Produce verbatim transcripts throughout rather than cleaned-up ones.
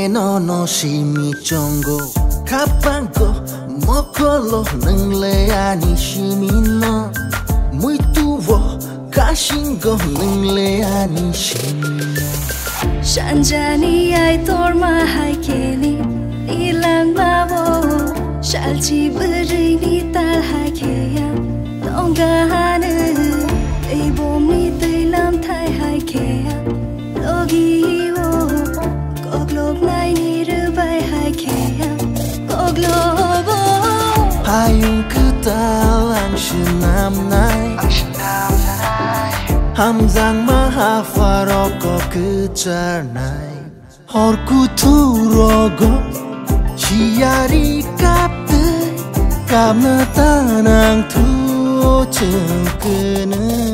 Nono simi chongo, khapango mokolo nwngle ani simino. Muituo kasingo nwngle ani simino. Sanjani ai torma hai keni, ilang babo, salchi bwrwini tal hai kheya, tongga hanu, tei bomni tei lamthai hai kheya. Logi o, koklop naini rwbai hai kheya, koklobo. Hayung kwtal ang swnamnai, hamjakma hapharo kok kwcharnai. Hor kuthur rogo, siyari kaptwi, kapna tanang thuo chwng kwnwi.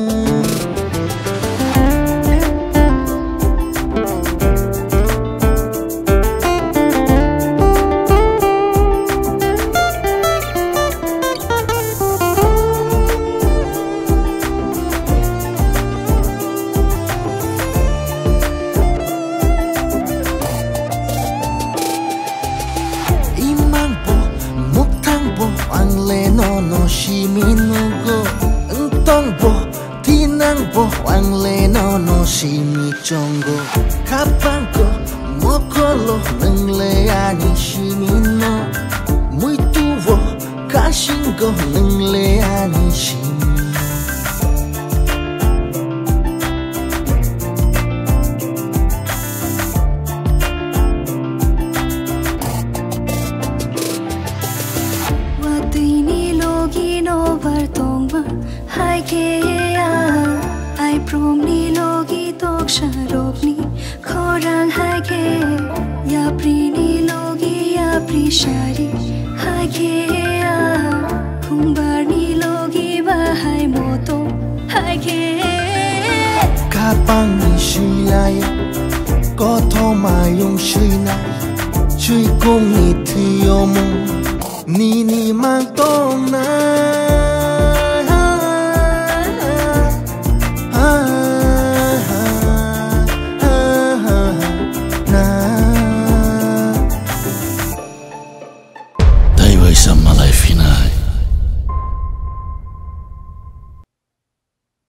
Imang bo, muktang bo, ang le nono simi nugo. Wngtong bo, tinang bo, ang le nono simi chongo. Khapango, mokolo, nwng le ani simi no. Muituo, kasingo, nwng le ani simi no. Watwini logi nobar tongma hai khe ya, aipromni logi toksa rokni khorang hai khe, yaprini logi yapri sari hai khe ya, khumbarni logi bahai moto hai khe. Kapangni swilai, kothoma yung swinai, swikungni thwiomung, nini mang tongnai.